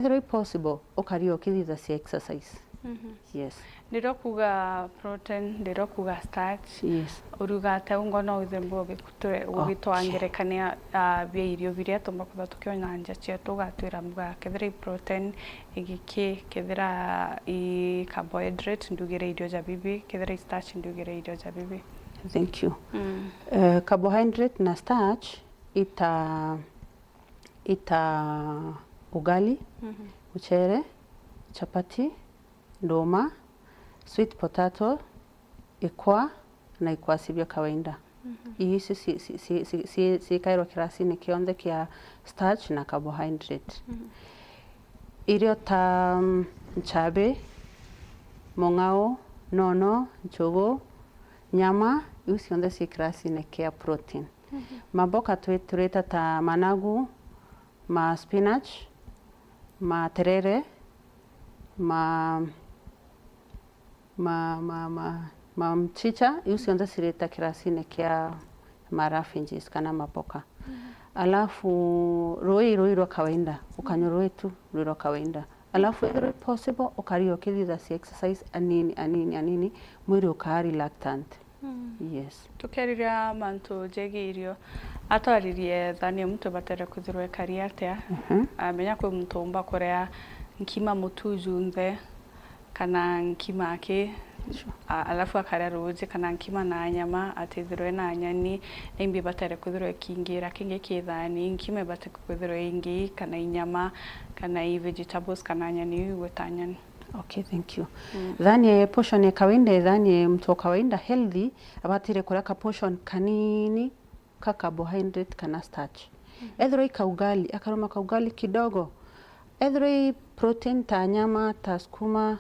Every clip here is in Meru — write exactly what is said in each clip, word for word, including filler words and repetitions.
Ethirwa i possible, ukaria ukithithagia exercise. Mhm. Yes. Ndirio kuga protein, ndirio kuga starch. Yes. Uriuga atia ungo no withirwe ugitwa ngerekania, ah, bia irio biria tumba kwithirwa tukiona nja cietu, ugatwira mbuga kethira i protein, igiki, kethira i carbohydrate, ndugire irio ja bibi, kethira i starch, ndugire irio ja bibi. Thank you. Mm. Eh, carbohydrate na starch ita, ita ugali, mhm, mucere, chapati, nduma, sweet potato, ikwa na ikwasi bia kawaida. Mhm. Ii icio ci-, ci-, ci-, ci-, ci-, ciikairwa kirasini kionthe kia starch na carbohydrate. Mhm. Irio ta, mm, nchabi, mung'ao, nono, nchugu, nyama, iu cionthe ci kirasini kia protein. Mhm. Maboka twi-, turita ta managu, ma spinach, ma terere, ma, ma, ma, ma, ma mchicha, iu cionthe cirita kirasini kia ma refugees kana maboka. Mhm. Alafu rui, rui rwa kawaida, ukanywa rui tu, rui rwa kawaida. Alafu ethirwa i possible, ukaria ukithithagia exercise anini, anini, anini, mwiri ukaa reluctant. Mm. Yes. Tukeriria mantu jegii irio, atwaririe thani ya muntu ibatere kwithirwa ikari atia? Mhm. Amenya kwi muntu umba kuria nkima mutu junthe, kana nkima aki, sure, a-, alafu akaria ruuji, kana nkima na nyama, atithirwe na nyani, na imbi ibatere kwithirwa ikiingira kingi ki thani, nkima ibate kwithirwa ingi, kana inyama, kana i vegetables, kana nyani iu igwita nyani. Okay, thank you. Mm. Thani ya portion ya kawaida, thani ya mtu wa kawaida healthy, abatire kuria ka portion kanini ka carbohydrate kana starch. Mm. Ethirwa i kaugali, akaruma kaugali kidogo. Ethirwa i protein ta nyama, ta sukuma,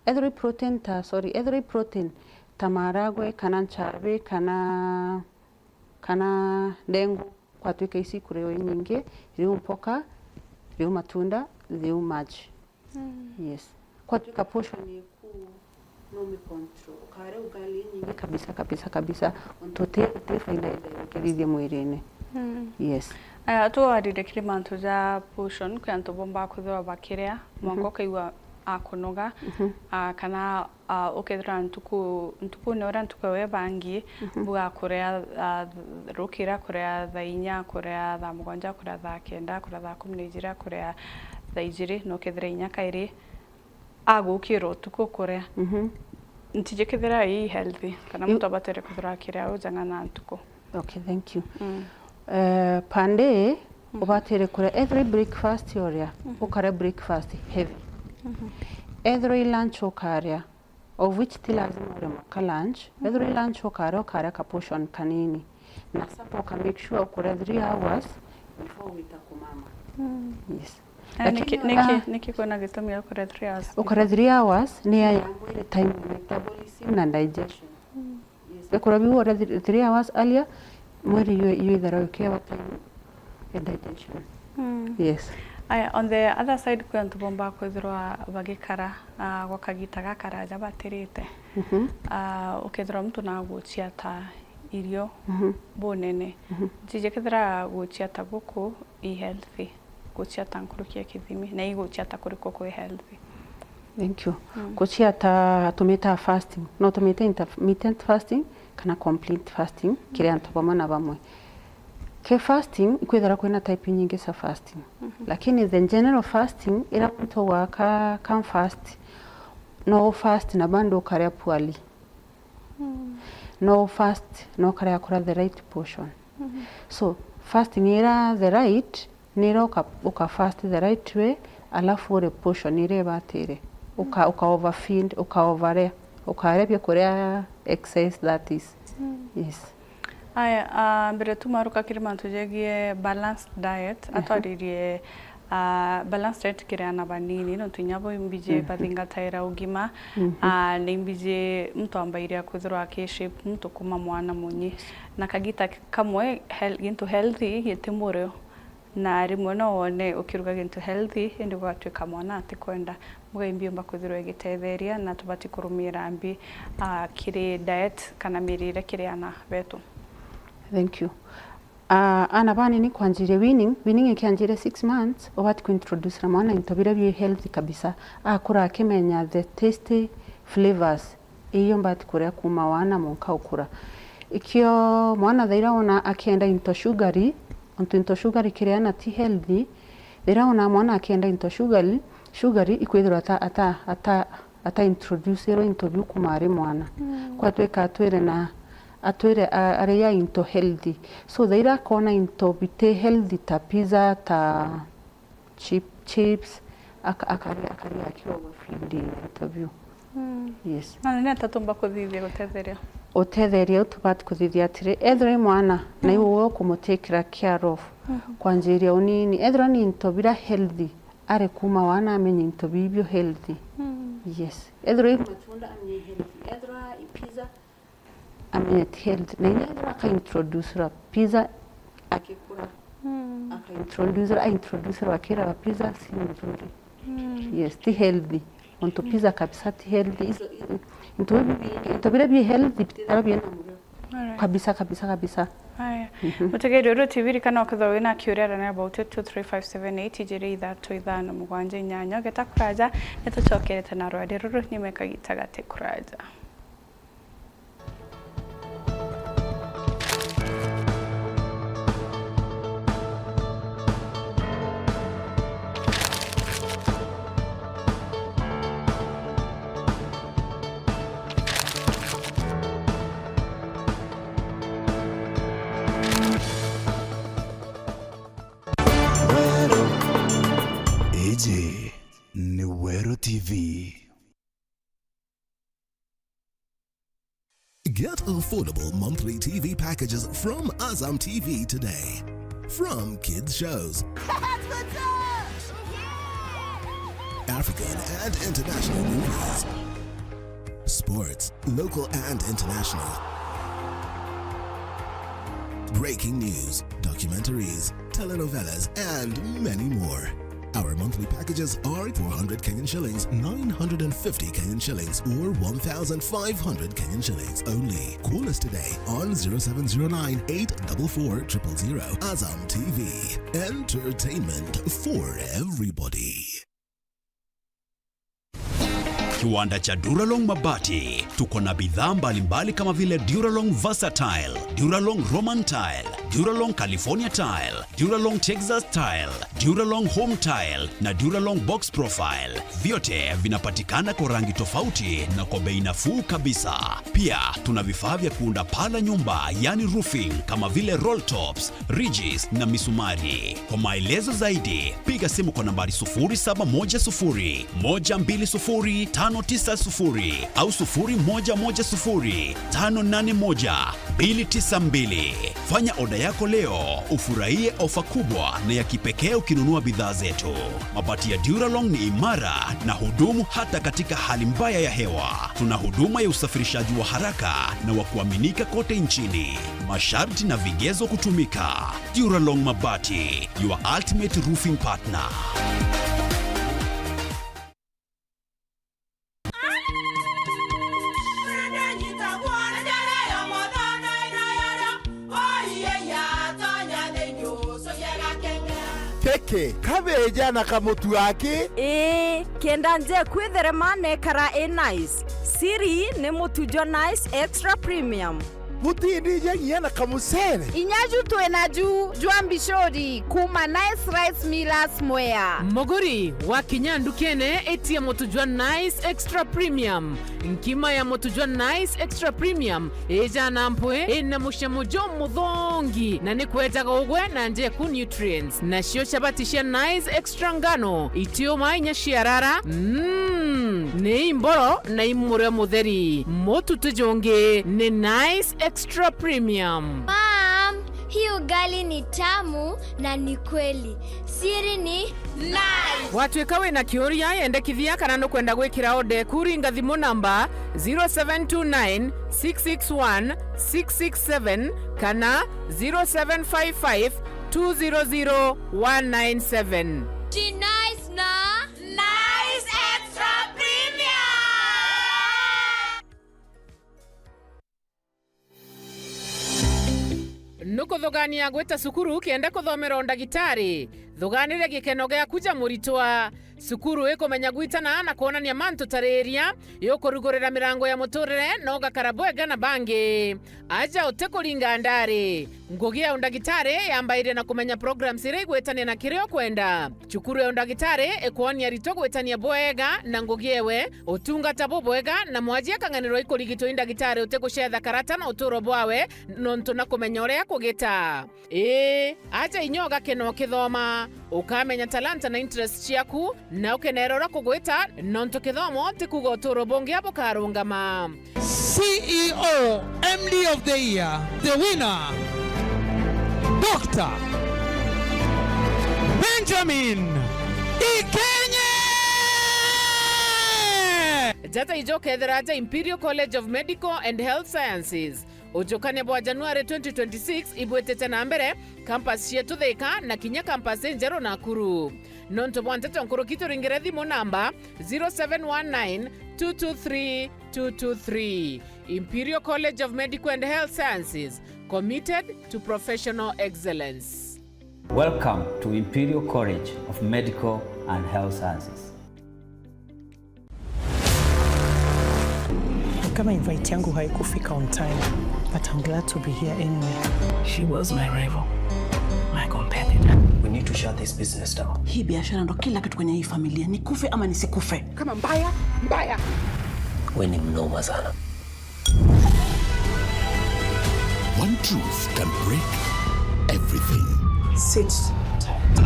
ethirwa i protein ta, sorry, ethirwa i protein ta maragwe, kana nchabi, kana, kana ndengu. Kwatuika ici ikuriwa inyingi, riu mpoka, riu matunda, riu maji. Mm. Yes. Kwatuika portion iku no mi control. Ukaria ugali inyingi kabisa, kabisa, kabisa. Untu uti, uti faida itheri ukirithia mwirine. Mm. Yes. Aya, twarire kiri mantu ja portion, kwi antu bomba kwithirwa bakiria, mwanka, mhm, ukaigua akunoga, mhm, ah, kana ah, ukethira ntuku, ntukune uria ntuku ewe ibangi, mhm, mbuga kuria, ah, rukira kuria thaa inya, kuria thaa mugwanja, kuria thaa kenda, kuria thaa kumi na ijiri, kuria thaa ijiri, na ukethira inya kairi agukira utuku kuria. Mhm. Ntiji kethira i healthy, kana yu- muntu abatere kwithirwa akiria ujang'ana ntuku. Okay, thank you. Mm. Eh, per day, mhm, ubatire kuria, ethirwa i breakfast uria, mhm, ukaria breakfast heavy. Mhm. Ethirwa i lunch ukaria, of which ti lazima urie mwanka lunch. Mhm. Ethirwa i lunch ukaria, ukaria ka portion kanini. Na supper uka make sure ukuria three hours before wita kumama. Mm. Yes. Eh, lakini niki, ona niki, niki kwina gitumi gia kuria three hours before? Ukaria three hours ni ya, ya mwiri time ya metabolism na digestion. Mm. Yes. Ekora biu ore three hours earlier, mwiri yu, yu ithera ukiwa time ya digestion. Mm. Yes. Aya, on the other side, kwi antu bomba kwithirwa bagikara, ah, gwa kagita gakaraja batirite. Mhm. Ah, ukethirwa muntu naguchia ta irio, mhm, bunene. Mhm. Ntiji kethira guchia ta guku i healthy. Guchia ta nkuruki ya kithimi, na iguchia ta kuriku kwi healthy? Thank you. Mm. Guchia ta tumitaga fasting. No tumite intermittent fasting kana complete fasting, kiri antu bamwe na bamwe. Ke fasting, ikwithira kwina type nyingi cia fasting. Mhm. Lakini the general fasting, ira muntu waka can fast, no fast na bado ukaria poorly. Mm. No fast, no ukaria kuria the right portion. Mhm. So, fasting ira the right, nira uka, uka fast the right way, alafu uri portion ira ibatire. Uka, mm, uka overfeed, uka overeat, ukaria bia kuria excess, that is. Mm. Yes. Aya, ah, mbere tumaruka kiri mantu jegie balanced diet, mhm, atwaririe, ah, balanced diet kiri ana banini, nontu inya bo imbiji, mhm, bathingataira ugima, mhm, ah, na imbiji muntu ambairia kwithirwa aki shape muntu kuma mwana munyi. Na kagita kamwe, hel-, gintu healthy giti murio. Na rimwe no wone ukiruga gintu healthy, indi gugatwika mwana atikwenda. Mbuga imbi yumba kwithirwa igitetheria, na tubati kurumira mbi, ah, kiri diet kana mirire kiri ana betu? Thank you. Ah, ana banini kwanjirie weaning. Weaning ikianjire six months, ubati kuintroducera mwana into biria bi healthy kabisa. Akura akimenya the tasty flavors. Iyo mbati kuria kuma wana mwanka ukura. Ikio mwana thaira wona akienda into sugary, ontu into sugary kiri ana ti healthy, thaira wona mwana akienda into sugary, sugary ikwithirwa ata, ata, ata, ata introducerwa into biu kuma ari mwana. Mm. Kwa twika atwire na, atwire a-, aria into healthy. So thaira akona into biti healthy ta pizza, ta chip-, chips, aka-, akaria, akaria akiwa feeding into biu. Mm. Yes. Na ni ata tumba kuthithia gutetheria? Utetheria u tubati kuthithia atiri, ethirwa i mwana, na iwe we ukumutikira care of, mhm, kwanjiria unini. Ethirwa ni into bira healthy, ari kuma wana amenye into bibio healthy. Mm. Yes. Ethirwa i matunda amenye healthy. Ethirwa i pizza, amenye ti healthy. Na inya ethirwa akaintroducerwa pizza akikura. Mm. Akaintroducerwa, aintroducerwa akiraga pizza si nzuri. Mm. Yes, ti healthy. Ontu pizza kabisa ti healthy. Izo, i-, into bibi, into biria bi healthy bitithira biena murio. Alright. Kabisa, kabisa, kabisa. Aya. Mhm. Mutegeri uru T V, ririkana ukethirwa wina kiuria, aranira about two three five seven eight, ijiri ithatu ithano mugwanja inyanya. Ugeta kuraja, nitucokerete na rwari ruru nyuma ya kagita gati kuraja. Weru. Iji ni Weru T V. Get affordable monthly T V packages from Azam T V today. From kids shows, African and international movies, sports, local and international, breaking news, documentaries, telenovelas, and many more. Our monthly packages are four hundred Kenyan shillings, nine hundred and fifty Kenyan shillings, or one thousand five hundred Kenyan shillings only. Call us today on zero seven zero nine, eight four four, triple zero. Azam T V, entertainment for everybody. Kiwanda cha Duralong Mabati. Tuko na bidhaa mbalimbali kama vile Duralong Versatile, Duralong Roman Tile, Duralong California Tile, Duralong Texas Tile, Duralong Home Tile na Duralong Box Profile. Vyote vinapatikana kwa rangi tofauti na kwa bei nafuu kabisa. Pia tuna vifaa vya kuunda paa la nyumba, yani roofing, kama vile roll tops, ridges na misumari. Kwa maelezo zaidi, piga simu kwa nambari sufuri saba moja sufuri, moja mbili sufuri, tano tisa sufuri au sufuri moja moja sufuri, tano nane moja, mbili tisa mbili. Fanya oda yako leo, ufurahie ofa kubwa na ya kipekee ukinunua bidhaa zetu. Mabati ya Duralong ni imara na hudumu hata katika hali mbaya ya hewa. Tuna huduma ya usafirishaji wa haraka na wa kuaminika kote nchini. Masharti na vigezo kutumika. Duralong Mabati, your ultimate roofing partner. Keke, kabeja na kamutu aki. Ii, kenda nje kwitherema nekara i nice. Siri ni mutu jwa Nice Extra Premium. Butindija nginya na kamucere. Inya ju twina ju jwa mbicuri kuma Nice Rice Millers Mwea. Muguri, wakinya ndukene, itia mutu jwa Nice Extra Premium. Nkima ya mutu jwa Nice Extra Premium ijana mpwi, ina mucamo jumuthongi, na ni kwejaga ugwe na njeku nutrients. Nacio chabati cia Nice Extra ngano, itiuma inya ciarara, mm, ni imboro na imurio mutheri. Mutu ti jungi, ni Nice Extra Premium. Mom, hii ugali ni tamu na ni kweli. Siri ni Nice. Watwika wina kiuria, yendekithia kana nukwenda gwikira oda eku, ringa thimu namba zero seven two nine, six six one, six six seven kana zero seven five five, two zero zero, one nine seven. Ti Nice na Nice Extra Premium. Nuku Thugania gwita cukuru kenda kuthomera undagitari. Thuganire gikeno giaku ja muritwa. Cukuru ikumenya gwitana na kwonania mantu ta riria, iukurugurira mirango ya muturire na ugakara bwega na bangi. Aja utikuringa ndari. Ngugi ya undagitari yambairie na kumenya programs iria igwitania na kiria ukwenda. Cukuru ya undagitari ikwonia aritwa gwitania bwega na ngugi ewe, utungata bubwega, na mwaji akang'anirwa ikurigitwa i ndagitari utigucetha karata na uturo bwawe, nontu na kumenya uria akugita. Ii, aja inya ugakena ukithoma, ukamenya talanta na interest ciaku, na ukenera uria kugwita, nontu kithomo ti kuuga uturo bungi bukarungama. C E O M D of the Year, the winner, Doctor Benjamin Ikenye! Jata ijo ukethira aja Imperial College of Medical and Health Sciences. Ujukania bwa January twenty twenty-six ibwitite na mbere, campus cietu Thika na kinya campus injeru Nakuru. Nontu bwa nteto nkuruki, turingire thimu namba zero seven one nine two two three two two three. Imperial College of Medical and Health Sciences, committed to professional excellence. Welcome to Imperial College of Medical and Health Sciences. Kama invite yangu haikufika on time, but I'm glad to be here anyway. She was my rival, my competitor. We need to shut this business down. Hii biashara ndo kila kitu kwenye hii familia. Nikufe ama nisikufe. Kama mbaya, mbaya. We ni mnoma sana. One truth can break everything. Sit tight.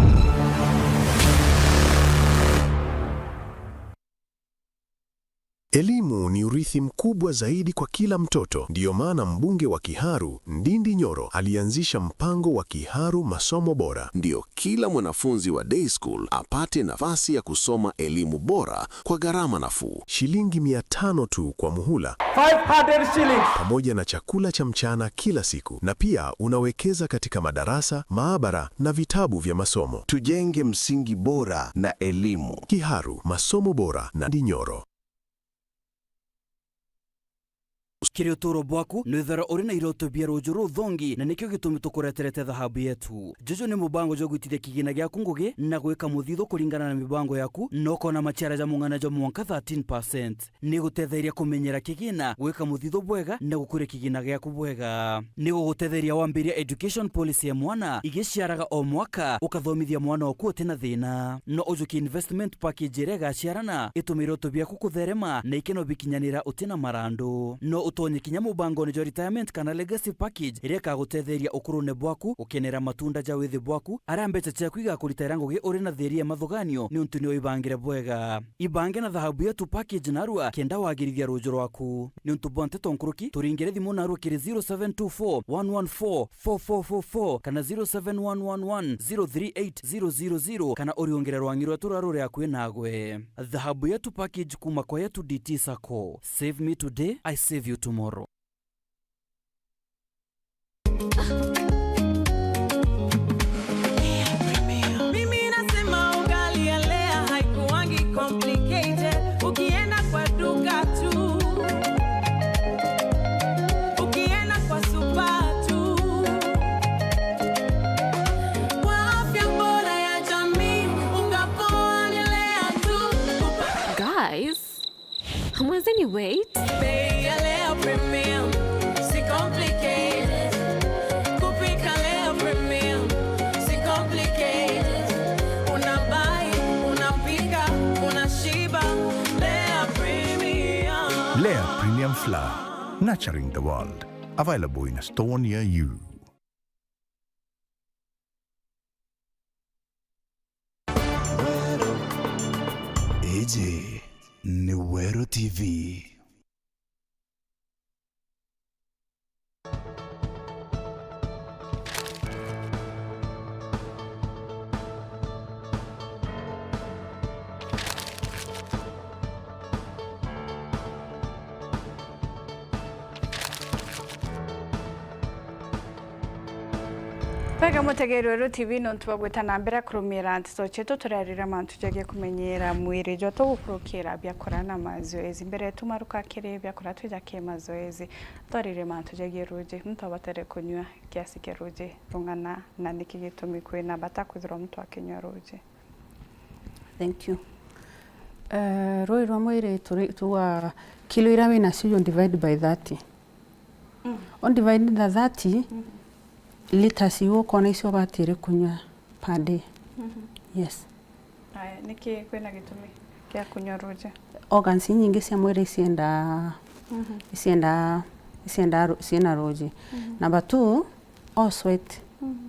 Elimu ni urithi mkubwa zaidi kwa kila mtoto. Ndiyo maana mbunge wa Kiharu, Ndindi Nyoro, alianzisha mpango wa Kiharu Masomo Bora. Ndio kila mwanafunzi wa day school apate nafasi ya kusoma elimu bora kwa gharama nafuu. Shilingi mia tano tu kwa muhula. Five hundred shillings. Pamoja na chakula cha mchana kila siku. Na pia unawekeza katika madarasa, maabara na vitabu vya masomo. Tujenge msingi bora na elimu. Kiharu, Masomo Bora na Ndindi Nyoro. Kiri uturo bwaku, nwithagirwa uri na iroto bia ruuju ruthongi, na nikio gitumi tukureterete thahabu yetu. Juju ni mubango jwa gwitithia kigina giaku ngugi na gwika muthithu kuringana na mibango yaku, na ukona maciara ja mung'ana jwa mwanka thirteen percent. Ni gutetheria kumenyera kigina, gwika muthithu bwega, na gukuria kigina giaku bwega. Ni gugutetheria wambiria education policy ya mwana, igiciaraga o mwaka, ukathomithia mwana waku uti na thina. No ujukie investment package iria igaciarana, itume iroto biaku kutherema na ikeno bikinyanira uti na marandu. No utonye kinya mubangone jwa retirement kana legacy package iria ikagutetheria ukurune bwaku, gukenera matunda ja withi bwaku, aria mbeca ciaku igakuritaira ngugi uri na thiri ya mathuganio niuntu ni wibangire bwega. Ibange na Thahabu Yetu package narua kenda wagirithia ruuju rwaku. Niuntu bwa nteto nkuruki, turingire thimu narua kiri zero seven two four one one four four four four four kana zero seven one one one zero three eight zero zero zero, kana uriungire rwang'i rwetu ruria ruri akui nagwe. Thahabu Yetu package kuuma kwa Yetu D T Sacco. Save me today, I save you tomorrow. Mimi nasema ugali ya Lea haikuwangi complicated. Ukienda kwa duka tu, ukienda kwa supa tu, kwa afya bora ya jamii, unga poa ni Lea tu. Guys, hamwezeni wait. Bei ya Lea Premium, si complicated. Kupika Lea Premium, si complicated. Unabai, unapika, unashiba. Lea Premium. Lea Premium Flour, nurturing the world. Available in a store near you. Iji ni Weru T V. Wega mutegeri weru T V, nontu bwa gwita na mbere kurumira nteto cietu, turarira mantu jegie kumenyera mwiri jwetu gukurukira biakura na mazoezi. Mbere tumaruka kiri biakura twija ki mazoezi, twarire mantu jegie ruji, muntu abatere kunyua kiasi kia ruji rung'ana, na niki gitumi kwina bata kwithirwa muntu akinyua ruji? Thank you. Eh, rui rwa mwiri turi- tuga kilo iria winacio you divide by thirty. Mm. On divide the thirty, mm-hmm, liters iu ukona icio ubatire kunyua per day. Mm-hmm. Yes. Aya, niki kwina gitumi kia kunyua ruji? Organs inyingi cia mwiri icienda, mm-hmm, icienda, icienda ru- ciina ruji. Mm-hmm. Number two, o sweat. Mm-hmm.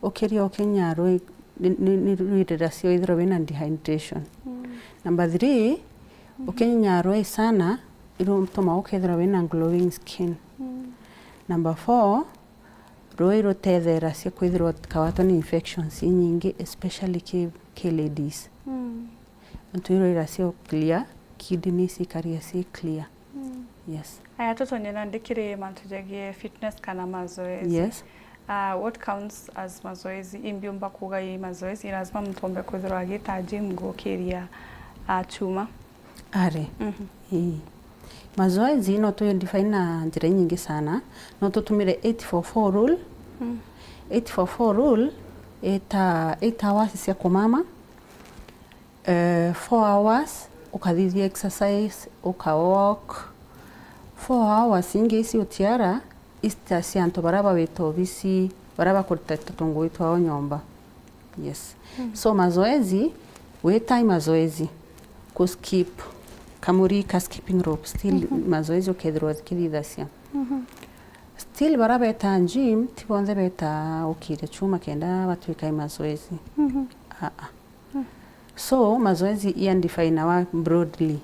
Ukiria ukinyua rui ni- ni- ni rwirira cio ithirwa wina dehydration. Mm. Number three, mm-hmm, ukinyua rui sana, irutuma ukethirwa wina glowing skin. Mm. Number four, rui rutetheracia kwithirwa ukawatwa ni infections inyingi, especially ki, ki ladies. Mm. Nontu irwira cio clear, kidneys ikaria ci clear. Mm. Yes. Aya, tutonye nandi kiri mantu jegie fitness kana mazoezi. Yes. Uh, what counts as mazoezi? Imbi umba kuga i mazoezi? Ni lazima muntu ombe kwithirwa agita gym gukiria, uh, chuma? Ari. Mhm. Ii. Mazoezi no tu define na njira inyingi sana. No tutumire eight four four rule. Mm. Eight four four rule ita eight hours cia kumama. Eh, four hours, ukathithia exercise, uka walk. Four hours ingi ici utiara, ista cia antu baria bawita obisi, baria bakurita tungui twao nyomba. Yes. Mm. So mazoezi, wita i mazoezi, ku skip, kamuri ka skipping rope, still, mhm, mazoezi ukethirwa ukithithacia. Mhm. Still baria beta gym, ti bonthe beta ukire chuma kenda batwika i mazoezi. Mhm. Aa. So, mazoezi i undefined broadly.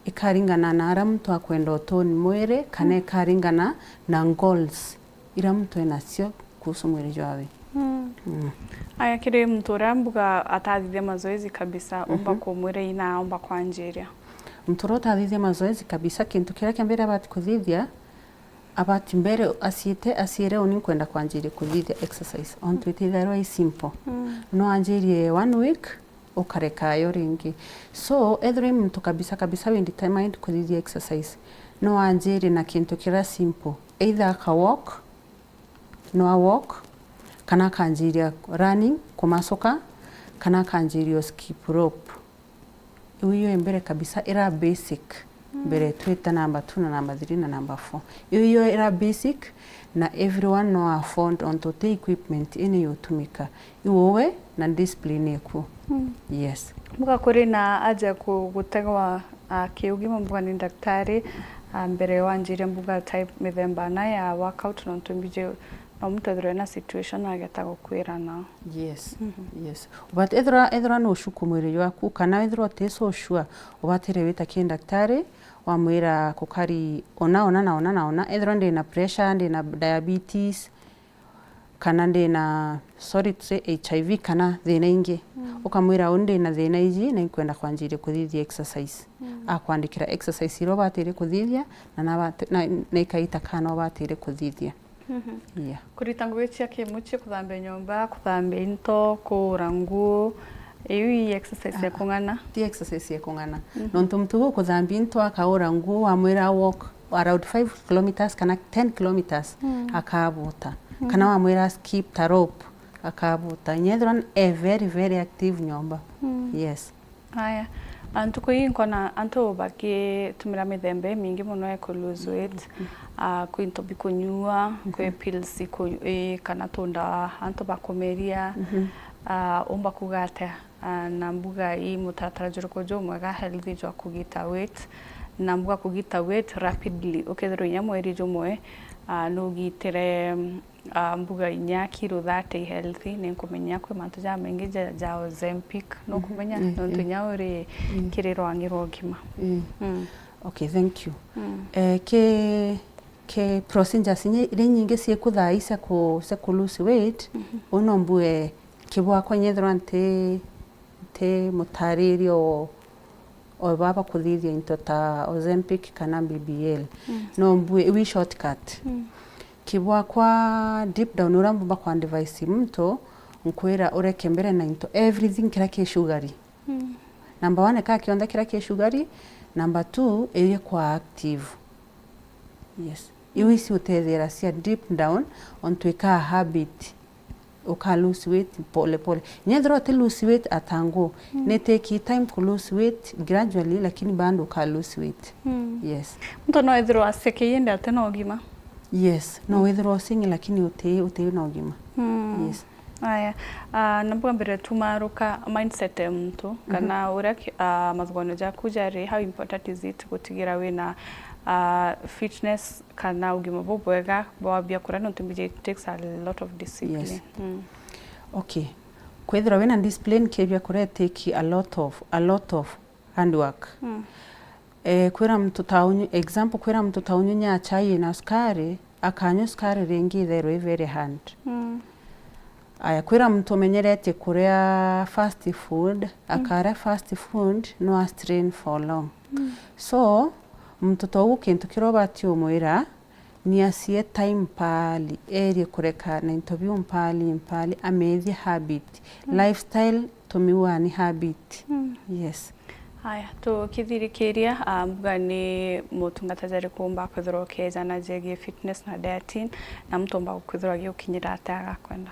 Ikaringana na aria muntu akwenda utoni mwiri, kana, mm, ikaringana na goals iria muntu enacio kuhusu mwiri jwawe. Mm. Mm. Aya, kiri muntu uria mbuga atathithia mazoezi kabisa, umba, mhm, kumwira ina umba kwanjiria? Muntu uria utathithia mazoezi kabisa, kintu kiria kia mbere abati kuthithia, abati mbere aciite, aciire, uni nkwenda kwanjiria kuthithia exercise. Ontu itithairwa i simple. Mm. No anjirie one week, ukareka yo ringi. So, ethirwa i muntu kabisa, kabisa we determined kuthithia exercise, no anjirie na kintu kiria simple. Either aka walk, no a walk, kana akanjiria running, kumacuka, kana akanjiria skip rope. Iu iyo mbere kabisa ira basic. Mm. Mbere twita number two na number three na number four. Iu iyo ira basic na everyone no afford ontu ti equipment ini yutumika. Iu uwe na discipline eku. Mm. Yes. Mbuga kuri na aja ku- gutegwa, ah, kiugima mbuga ni daktari, ah, mbere wanjiria mbuga type mithemba ana ya workout nontu mbiji no muntu ethirwe na situation ageta gukwira na. Yes, mhm, yes. But ethirwa, ethirwa ni ucuku mwiri jwaku, kana ethirwa uti so sure, ubatire wita ki daktari, wamwira kukari ona, ona na ona na ona. Ethirwa ndi na pressure, ndi na diabetes, kana ndi na, sorry to say, H I V kana thina ingi, mm, ukamwira, "Uni ndi na thina iji na inkwenda kwanjiria kuthithia exercise." Mm. Akwandikira exercise iria ubatire kuthithia na, na, na, na ikaita kana ubatire kuthithia. Mhm. Yeah. Kurita ngugi cia kimucii, kuthambia nyomba, kuthambia into, kuura nguo, iu i exercise ya, ah, kung'ana? Ti exercise ya kung'ana. Mhm. Nontu muntu ugukuthambia into akaura nguo, wamwira walk around five kilometres kana ten kilometres, mm, akabuta. Mhm. Kana wamwira skip ta rope, akabuta. Inya ethirwa e very, very active nyomba. Mm. Yes. Aya. Ah, ntuku ii nkona antu bakitumira mithemba imingi mono ya ku lose weight. Mm. Ah, kwi into bikunyua, kwi, mhm, pills iku- i- kana tundawa antu bakumeria. Mhm. Ah, umba kuga atia? Ah, na mbuga i mutaratara juriku jumwega healthy jwa kugita weight? Na mbuga kugita weight rapidly, ukethirwa inya mweri jumwe, ah, nugitire, mm, ah, mbuga inya kilo thirty healthy, ni nkumenya kwi mantu jamaingi ja, ja Ozempic, nukumenya, mhm, Eh, nontu eh. Inya uri, mm, kiri rwangi rwa ugima. Eh. Mm. Okay, thank you. Mm. Eh, ki, ki procedures inya iria inyingi ciku thaa ii cia ku, cia ku lose weight, mhm, uu no mbue kibwakwa inya ethirwa nti, nti mutariria o o baba kuthithia into ta Ozempic kana B B L. Mm. No mbue, iu i shortcut. Mm. Kibwakwa deep down uria mbumba kwa advice muntu, nkwira ureke mbere na into everything kiria ki sugary. Mm. Number one, kaa kionthe kiria ki sugary. Number two, iria kwa active. Yes. Iu ici utethera cia deep down, ontu ikaa habit. Uka lose weight pole pole. Nyethira uti lose weight atangu, mm, ni take time ku lose weight gradually, lakini bado uka lose weight. Mm. Yes. Muntu no ethirwa asekeie ndi ati na ugima? Yes. No, mm, wethirwa usingi lakini uti, uti na ugima. Mm. Yes. Aya, ah, na mbwambire tumaruka mindset ya muntu, kana, mhm, uria ki-, ah, mathuganio jaku jari, how important is it gutigira wina, ah, fitness kana ugima bubwega bwa biakuria, nontu mbiji it takes a lot of discipline. Yes. Mm. Okay. Kwithirwa wina discipline ki biakuria take a lot of, a lot of hard work. Mm. Eh, kwira muntu ta unyu-, example, kwira muntu ta unyunya chai ina sukari, akanyua sukari ringi itherwe i very hard. Mm. Aya, kwira muntu umenyeretie kuria fast food, mm, akaria fast food, no a strain for long. Mm. So, muntu ta ugu kintu kiria ubati umwira, ni acie time mpali, erie kureka na into biu mpali, mpali, amethie habit. Mm. Lifestyle tumiuga ni habit. Mm. Yes. Aya, tukithirikiria, ah, mbuga ni motungata jariku umba kwithirwa ukejana jegie fitness na dieting, na muntu umba kwithirwa agiukinyira atia agakwenda?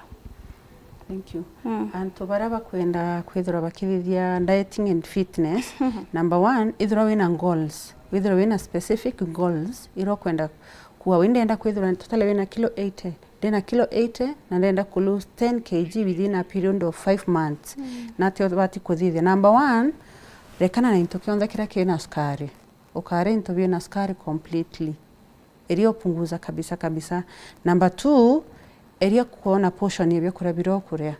Thank you. Mm. Antu baria bakwenda kwithirwa bakithithia dieting and fitness, number one, ithirwa wina goals, withirwa wina specific goals iria ukwenda kuwa. Wi ndenda kwithirwa, tutale wina kilo eighty, ndina kilo eighty na ndenda ku lose ten K G within a period of five months. Mm. Natio ubati kuthithia. Number one, rekana na into kionthe kiria kina sukari. Ukaria into bina sukari completely. Eria upunguza kabisa kabisa. Number two, eria kuona portion ya biakuria biria ukuria.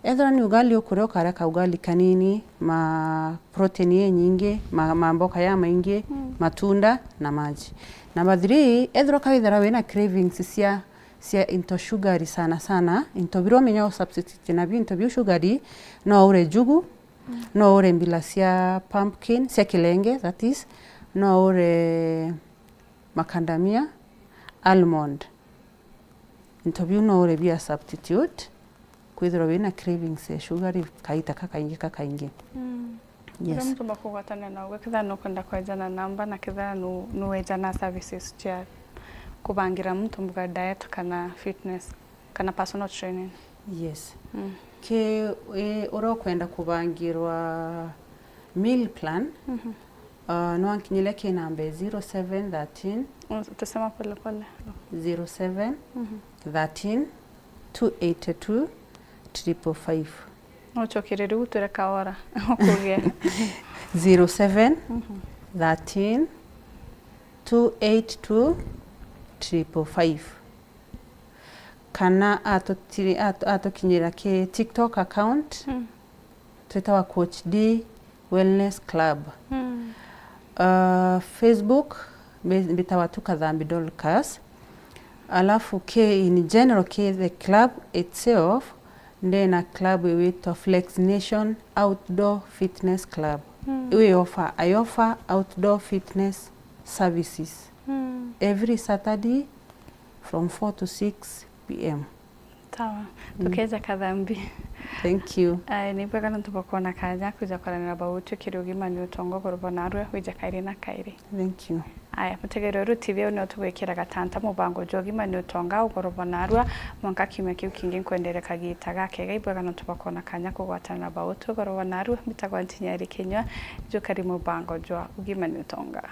Ethirwa ni ugali ukuria, ukaria kaugali kanini, ma protein inyingi, ma, ma mboka ya maingi, mm, matunda na maji. Number three, ethirwa kawithira wina cravings cia, cia into sugary sana sana, into biria umenya u substitute nabio into biu sugary, no ure njugu, mm, no ure mbila cia pumpkin, cia kilenge, that is, no ure macadamia, almond. Into biu no ure bia substitute, kwithirwa wina cravings ya sugary kaita kakaingi kakaingi. Mm. Yes. Uria muntu bakugwatania nau, kethira nukwenda kwejana namba na kethira nu-, nuwejana services cia kubangira muntu mbuga diet kana fitness kana personal training. Yes. Mm. Ki, i, uria ukwenda kubangirwa meal plan, mhm, uh, no ankinyire ki namba zero seven thirteen. Mm, tusema pole pole. Zero seven, mhm, thirteen, two eighty two, triple five. Ucokere riu twire kaora ukugia. Zero seven, mhm, thirteen, two eight two, triple five. Kana atutiri-, atu-, atukinyira ki TikTok account, mm, twitawa Coach D Wellness Club. Mm. Uh, Facebook, mbi-, mbitawa tu Kathambi Dorcas. Alafu ki in general, ki the club itself, ndina club iwitwa Flex Nation Outdoor Fitness Club. Mm. We offer, I offer outdoor fitness services. Mm. Every Saturday from four to six P M. Sawa. Mm. Tukeja Kathambi. Thank you. Aya, ni bwega nontu bwa kwona kanya kuja kwaranira bau twikire ugima ni utonga ugoro bwa narua wija kairi na kairi. Thank you. Aya, mutegeri uyu T V uu ni utugwikira gatanta mubango jwa ugima ni utonga ugoro bwa narua mwanka kiumia kiu kingi nkwendere kagita gakega. Ibwega nontu bwa kwona kanya kugwatana na bau twigoro bwa narua. Mbitagwa Ntinyari Kinyua, jukari mubango jwa ugima ni utonga.